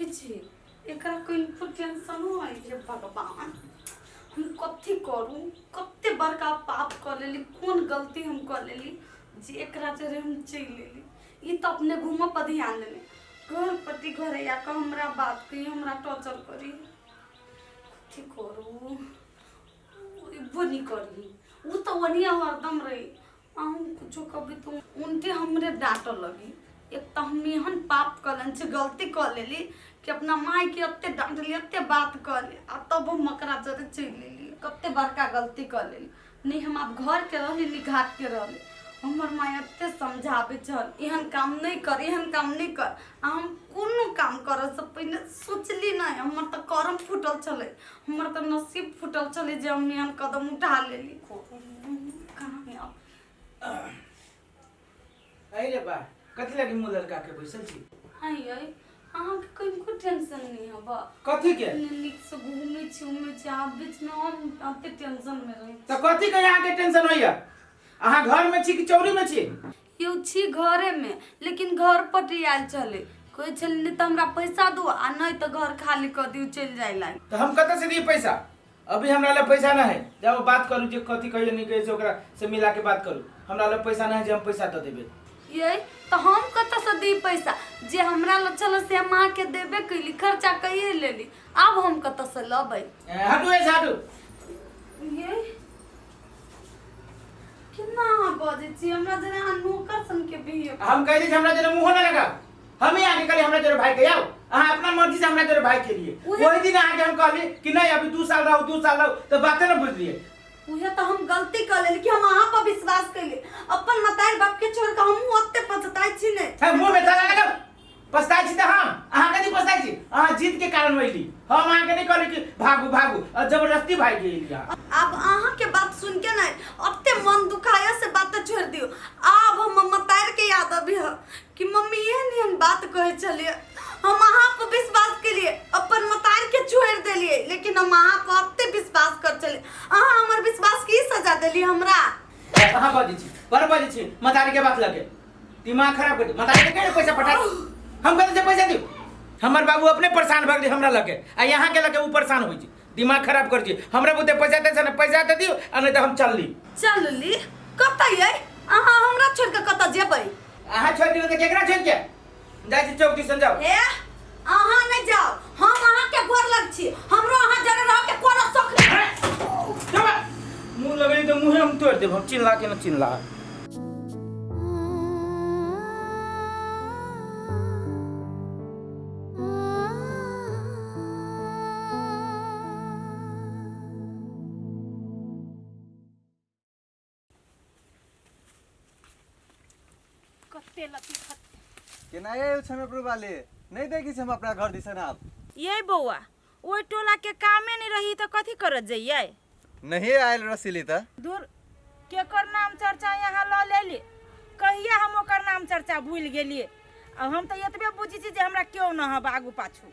देखै छी एकरा कनिको टेंशनो है हे भगवान। हम कथी करू, कते बड़का पाप कऽ लेली, कोन गलती हम कऽ लेली जे एकरा जरे हम चलि एली। ई तऽ अपने घूमऽ पर ध्यान देने घर पति घरे आके हमरा बात कही, हमरा टॉर्चर करी। कथी करू, एबो नहीं करी। उ तऽ ओनिया हरदम रही, अहूँ कुछो कहबै तऽ उनटे हमरे डाँटऽ लगी। एक तऽ हम एहन पाप कऽ लेने छी, गलती कऽ लेली कि अपना मायके एते डाँटली, एते बात कहली, आ तब हम ओकरा जरे चलि एली। कते बड़का गलती कऽ लेली। नहि हम आब घरके रहली, नहि घाटके रहली। हमर माय एते समझाबै छल, एहन काम नहि कर, एहन काम नहि कर, आ हम कोनो काम करऽसँ पहिने सोचली नहि। हमर तऽ करम फूटल छलै, हमर तऽ नसीब फूटल छलै जे हम एहन कदम उठा लेली। कहाँ आब अरे बा, कथी लागी मुँह लड़का के बैसल छी? आइ अइ अहाँके कनिको टेंशन नहि हब? कथी के? नीक से घूमै छी उमै छी, अहाँ बीचमे हम एते टेंशन मे रहै। तऽ कथी के अहाँके टेंशन होइया? अहाँ घर में छी कि चौरी में छी? यौ छी घरे में, लेकिन घर पटी आयल छलै, कहै छलै नहि तऽ हमरा पैसा दू आ नहि तऽ घर खाली कऽ दियौ, चलि जाय लागी। तऽ हम कतऽ से दियै पैसा? अभी हमरा लग पैसा ना है। जाओ बात करू, जे कथी कहिए नहीं कहिए से ओकरा से मिला के बात करू। हमरा लग पैसा ना है जे हम पैसा दऽ देबै। ये तऽ हम कतऽ से दी पैसा? जे हमरा लग छलै से हम अहाँके देबे कैली, खर्चा कैये लेली, आब हम कतऽ से लबै? ए, हटू ऐसे हटू। ये केना अहाँ बजै छी हमरा जेना अहाँ नौकर सनके बिहेव। हम कह दी हमरा जरे मुंह ना लगाओ। हम ही आगे कहली हमरा जरे भाई के आओ, अहाँ अपना मर्जी से हमरा जरे भाई के लिए। वही दिन आके हम कहली कि नहीं अभी 2 साल रहो, 2 साल रहो, तो बातें ना बुझलिए। उहे तऽ हम गलती कऽ लेली कि हम अहाँ पर विश्वास कैली, अपन मतारी बाप के छोड़ कऽ हमहूँ ओते पछताइ छी ने। है मुंह में ताला लगाओ। पछताइ छी तऽ हम अहाँ कथी पछताइ छी? अहाँ जीत के कारण वैली। हम अहाँके नहीं कहली कि भागू भागू, और जबरदस्ती भाग गेली अहाँ। आब अहाँ के बात सुन के नहीं ओते मन दुखाया से बात तऽ छोड़ दियौ। आब हम मतार के याद अभी है कि मम्मी एहन एहन बात कहै छलियै, हम अहाँ पर विश्वास केलिए, अपन मतार के छोड़ देलिए, लेकिन हम अहाँ पर ओते विश्वास कर छलियै, अहाँ हमर विश्वास की सजा देली हमरा? अहाँ बजै छी, बड़ बजै छी। मतारी के बात लगे दिमाग खराब कर दे। मतारी के केना पैसा पठा? हम कतऽ से पैसा दियौ? हमर बाबू अपने परेशान भऽ गेलै हमरा लगे, आ यहाँ के लगे उ परेशान होइ छै, दिमाग खराब कर दिए। हमरा बुते पैसा दे ने पैसा दे दियौ, आ नहीं तऽ हम चलली। चलली कतऽ यै? अहाँ हमरा छोड़ के कतऽ जेबै? अहाँ छोड़ि दियौ तऽ केकरा छोड़ि के जाइ छी? चौक दिसन जाउ। हे अहाँ नहीं जाओ, हम अहाँ के गोर लग छी, हमरो अहाँ जरे रह के कोनो शौक नहीं। मुँह लगली तऽ मुँहे हम तोड़ि देब। हम चिल्ला के न चिल्ला। कते लत्ती खत केना आयल छै प्रभु वाले नहीं देखी छै हम अपना घर दिसन आब। ये बौआ, ओहि टोला के कामे नहीं रही तऽ कथी करत जइयै? नहीं आयल रसीली तऽ। दूर केकर नाम चर्चा यहाँ लऽ लेली? कहिया हम ओकर नाम चर्चा भूलि गेलियै? आ हम तऽ एतबे बुझै छी जे हमरा केओ न हब आगू पाछू।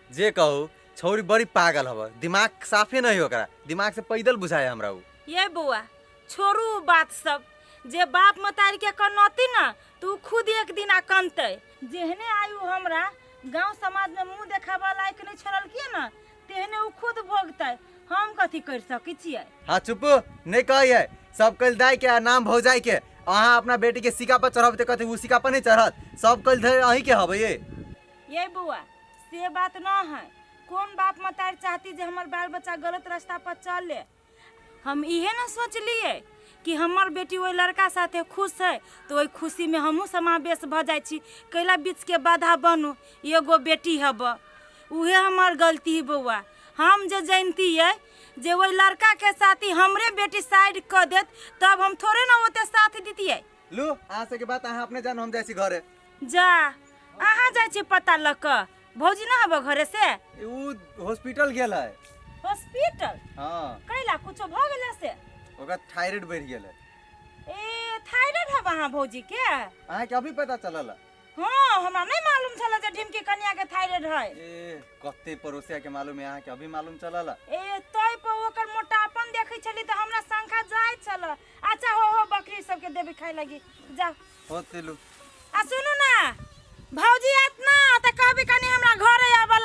जे कहू छौरी बड़ी पागल हब, दिमाग साफे नहीं ओकरा, दिमाग से पैदल बुझाए हमरा उ। ये बौआ छोड़ू उ बात सब, जे बाप मतारी के कनौती न तऽ उ खुद एक दिन आ कनतै। जेहने आइ उ हमरा गांव समाज में मुंह देखाबऽ लायक नहीं छोड़लकै न, तेहने उ खुद भोगतै, हम कथी कर सकै छियै? हाँ चुप नहीं कहिए, सब कल दाई के आ नाम भौजाई के, अहाँ अपना बेटी के सिक्का पर चढ़ब तऽ कथी उ सिक्का पर नहीं चढ़त? सब कल धरि अहीं के हबै ये। ये बौआ से बात न है, कौन बाप मतारी चाहती जे हमर बाल बच्चा गलत रास्ता पर चले? हम इहे न सोचलिए कि हमर बेटी ओहि लड़का साथे खुश है तऽ ओहि खुशीमे हमहूँ समावेश भऽ जाइ छी, कैला बीचके बाधा बनू? एगो बेटी हब, उहे हमर गलती है बौआ। हम जे जनितियै जे ओहि लड़काके साथी हमरे बेटी साइड कऽ देत तब हम थोड़े ने ओते साथ दितियै। लू अहाँ सबके बात अहाँ अपने जानू, हम जाइ छी घरे। जा अहाँ जाइ छी पता लऽ कऽ, भौजी न हब घरे से? उ हॉस्पिटल गेल है। हॉस्पिटल? हाँ। कैला, कुछो भऽ गेल से? ओकरा थायराइड बढ़ि गेल है। ए थायराइड हब अहाँ भौजी के? अहाँके अभी पता चलल है? हाँ हमरा नहीं मालूम छल जे ढिमकी कनिया के थायराइड है। ए कते पड़ोसिया के मालूम है, अहाँके अभी मालूम चलल है? ए तै पर ओकर मोटापन देखै छली तऽ हमरा शंका जाइत छल। अच्छा हो हो बकरी सबके देबी खाय लगी, जाओ। हो चलू। आ सुनू ना भौजी आत ना तऽ कहबी कनी हमरा घरे आबऽ।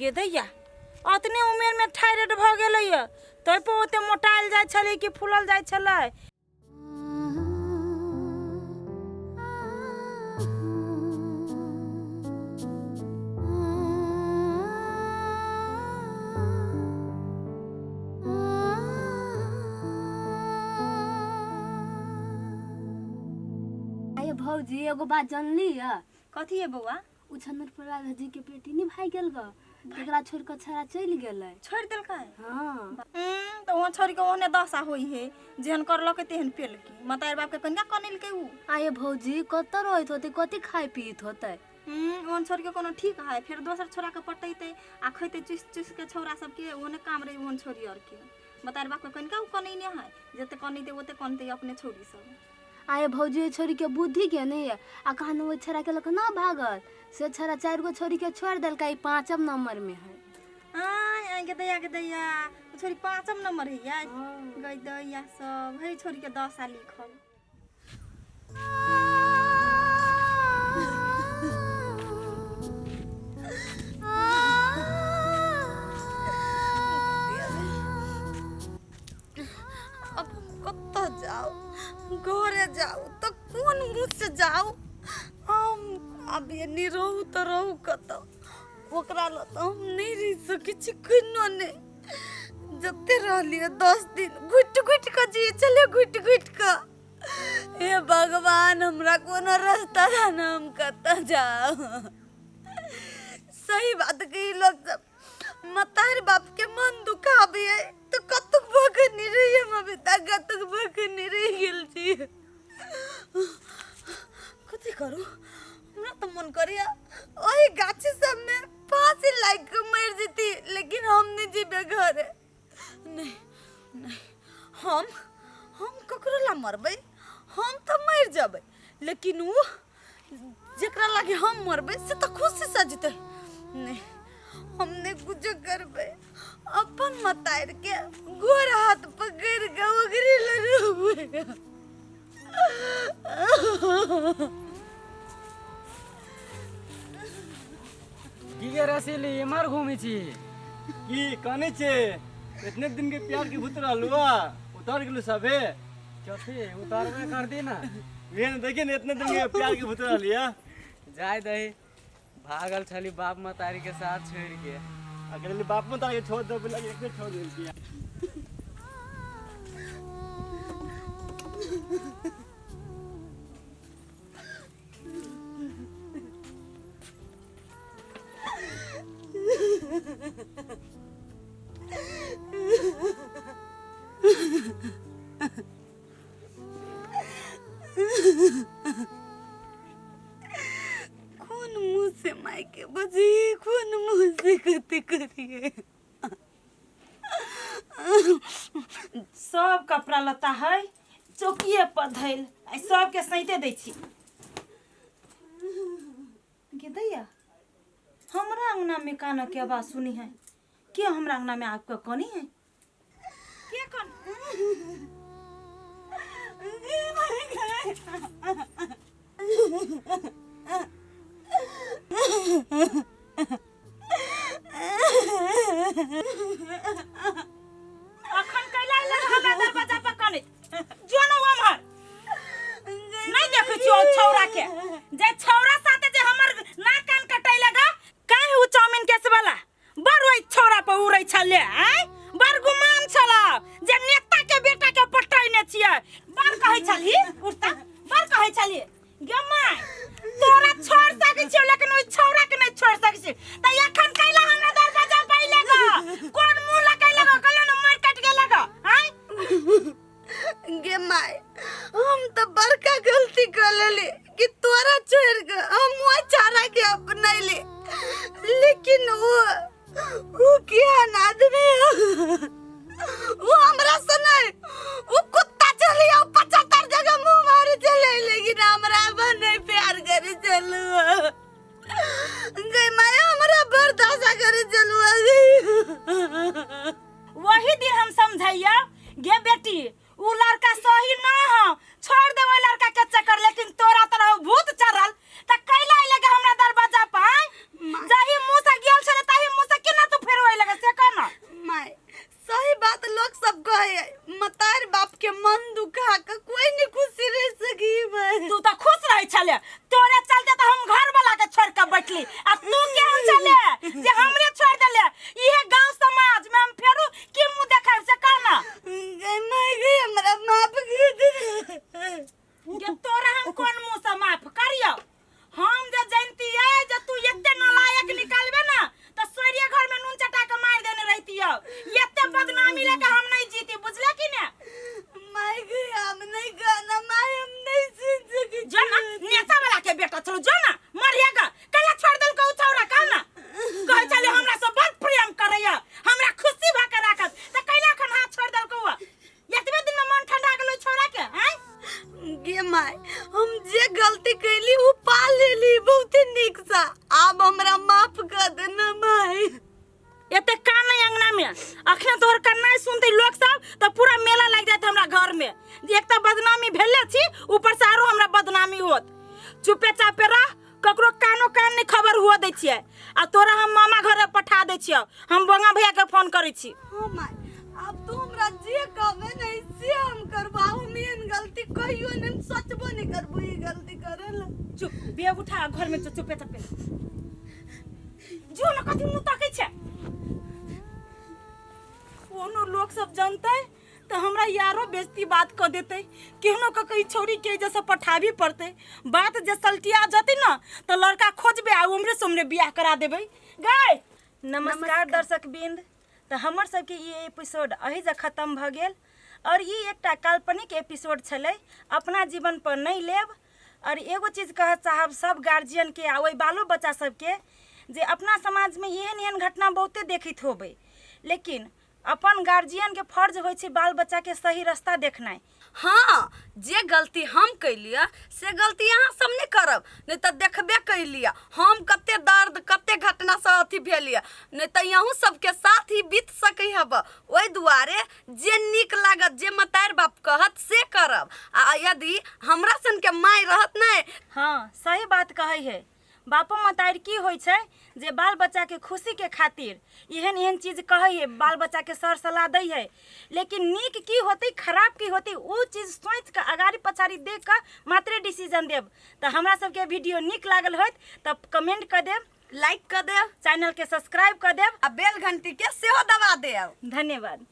गेदैया अतने उमेर में थायराइड भऽ गेलैया तै पर ओते मोटायल जाइ छलै कि फूलल जाइ छलै। आये भौजी एगो बात जानली है? कथी है बौआ? उ छन्नर पर जी के बेटी नहीं भाग गेल ग, एकरा छोड़ के छड़ा चलि गेलै। छोड़ देलकै? हाँ। तऽ वहाँ छोड़ के ओहने दशा होई है, जेहन करलकै तेहन पेलकै। मतार बाप के कनिया कनेलकै उ। आये भौजी कतऽ रहैत होतै, कथी खाइ पियैत होतै? ओहन छोड़ के कोनो ठीक है? फेर दोसर छोरा के पटेतै आ खैतै चुसि चुसि के छौरा सबके, ओहने काम रही ओहन छोरी आर के। मतार बाप के कनिका उ कनैने है, जते कनैतै ओते कनतै अपने छोरी सब। आये भौजी ओहि छोरी के बुद्धि के नहीं है, आ कहाँ ओहि छोरा के लऽ कऽ ना भागल, से छोरा 4 गो छोरी के छोड़ देलकै, 5 नंबर में है। आय आय के दैया के दैया, उ छोरी 5 नंबर है या गई दैया सब है छोरी के दशा लिखल। अब हम कतऽ जाउ? घरे जाउ तऽ कोन मुँह से जाउ? हम अब एनी रहू तऽ रहू कतऽ? ओकरा लऽ तऽ हम नहि रहि सकै छी कहिनो नहि। जते रहलियै 10 दिन घुटि घुटि कऽ जियै छलियै, घुटि घुटि कऽ। हे भगवान, हमरा कोनो रास्ता ना, हम कतऽ जाउ? सही बात कही लोक सब, मतार बाप के मन दुखाबियै तऽ कतुक भगनी रही हम, अभी तक कतुक भगनी रहि गेल छी। कथी करू? हमरा तऽ मन करैया ओहि गाछी सबमे फांसी लागि कऽ मरि जेती, लेकिन हम नहि जेबै घरे। नहि नहि, हम ककरो ला मरबै? हम तऽ मरि जेबै, लेकिन ओ जेकरा लागी हम मरबै से तऽ खुशी से जेतै। नहि, हम नहि कुछो करबै, अपन मतार के गोर हाथ पकड़ि कऽ ओकरे लग रहबै। की गे रसीली, एम्हर घूमै छी? की कने छे? इतने दिन के प्यार के भूत रहलू उतर गेलू सबे। कथी उतारबे कर दी ना? वे ने देखिए ने, इतने दिन के प्यार के भूत रहलिया। जाय दही, भागल छली बाप मतारी के साथ छोड़ के। अकेले बाप मतारी के छोड़ दे बोला, एक छोड़ देलकी। कोन मुँह से माय के बजी, कोन मुँह से कथी करिए? सब कपड़ा लत्ता है चौकिए पर धैल, आ सबके सैते दै छी। गे दैया, हमरा अंगना में कान के आवाज सुनी है? के हमरा अंगना में आबि कऽ कनी है? के कन? अखन कैला अइलै हमरा दरवाजा पर कनैत? जो न उम्हर, नहीं देखै छियौ छौड़ा के, जे छौड़ा साथे जे हमर नाक कान कटैले गा। काहे उ चाउमीन केस वाला बड़ ओइ छौड़ा पर उड़ै छलै? आँय, बड़ गुमान छल जे नेता के बेटा के पटैने छियै। बड़ कहै छलही उड़ता, बड़ कहै छलही गे माय, तोरा छोड़ सकै छियौ लेकिन ओइ छौड़ा के नहीं छोड़ सकै छियौ। त एखन कैला हमरा दरवाजा पर अइले ग? कोन मुँह लगैले ग? कहलो ने मरि कटि गेले ग। आँय गे माय, हम तऽ बड़का गलती कर लेली कि तोरा छोड़ के हम ओहि चारा के अपनैली, लेकिन वो केहन आदमी है? वो हमरा से नहीं, वो कुत्ता चली आओ 75 जगह मुंह मारे चले, लेकिन हमरा पर नहीं प्यार करे चलू। गे माय, हमरा बड़ आ तू केहन छले जे हमरे छोड़ देले इहे गांव समाज में हम फेरू की मुंह देखाब से कह ना गे माय गे हमरा माफ कर दे जे तोरा हम कोन मुंह से माफ करियो हम जे जनतियै जे तू एते नालायक निकालबे ना त सोरिया घर में नून चटा के मार देने रहतियो एते बदनामी लेके हम नहीं जीती बुझले कि ने माय गे हम नहीं गाना माय हम नहीं सुन सके जो ना नेता वाला के बेटा चलो जो ना मरिएगा कला छोड़ देल को छौरा कह ना कहै चले हमरा से बड़ प्रेम करैया हमरा खुशी भ के राखत त कैला खन हाथ छोड़ देल को एतबे दिन में मन ठंडा गेलो छौरा के हैं गे माय हम जे गलती कैली उ पा लेली बहुते नीक सा आब हमरा माफ कर देना माय एते कान नहीं अंगना में अखने तोहर कन्नाइ सुनते लोग सब तो पूरा मेला लागि जात हमरा घर में एक तो बदनामी भेले छी ऊपर से आरो हमरा बदनामी होत चुपे चापे रह ककरो कानो कान नहीं खबर हुआ दै छियै आ तोरा हम मामा घरे पठा दै छियौ हम बोंगा भैया के फोन करै छी हाँ माय आब तू हमरा जे कहबे नहीं से हम करबो आब हम एहन गलती कहियो नहीं हम सोचबो नहीं करबो ई गलती करे ला चुप बेग उठा घर में चुपे चापे जो न कथी मुँह ताकै छै कोनो लोक सब जानतै तऽ हमरा यारो बेजती बात कऽ देतै केहनो कऽ कऽ ई छौड़ी के जैसे पठाबी पड़तै बात जे सलटिया जेतै ने तऽ लड़का खोजबै आ उम्हरे से उम्हरे बियाह करा देबै गाय नमस्कार दर्शक बिंद तऽ हमर सबके ई एपिसोड एहि जे खतम भऽ गेल आओर ई एकटा काल्पनिक एपिसोड छलै अपना जीवन पर नहि लेब आओर एगो चीज कहऽ चाहब सब गार्जियनके आ ओहि बालो बच्चा सबके जे अपना समाजमे एहन एहन घटना बहुते देखैत होबै लेकिन अपन गार्जियनके फर्ज होइ छै बाल बच्चाके सही रास्ता देखनाइ हाँ जे गलती हम कैलियै से गलती अहाँ सब नहि करब नहि तऽ देखबे कैलियै हम कते दर्द कते घटना से अथी भेल यऽ नहि तऽ अहूँ सबके साथ ही बीत सकै हब ओहि दुआरे जे नीक लागत जे मतारि बाप कहत से करब आ यदि हमरा सनके माय रहत नहि हँ सही बात कहै है बापो मतारि की होइ छै जे बाल बच्चाके खुशीके खातिर एहन एहन चीज कहै है बाल बच्चाके सर सलाह दै है लेकिन नीक की होतै खराब की होतै ओ चीज सोचि कऽ अगाड़ी पछाड़ी देख कऽ मात्रे डिसीजन देब तऽ हमरा सबके वीडियो नीक लागल होत तऽ कमेंट कऽ देब लाइक कऽ देब चैनलके सब्सक्राइब कऽ देब आ बेल घंटी के सेहो दबा देब धन्यवाद।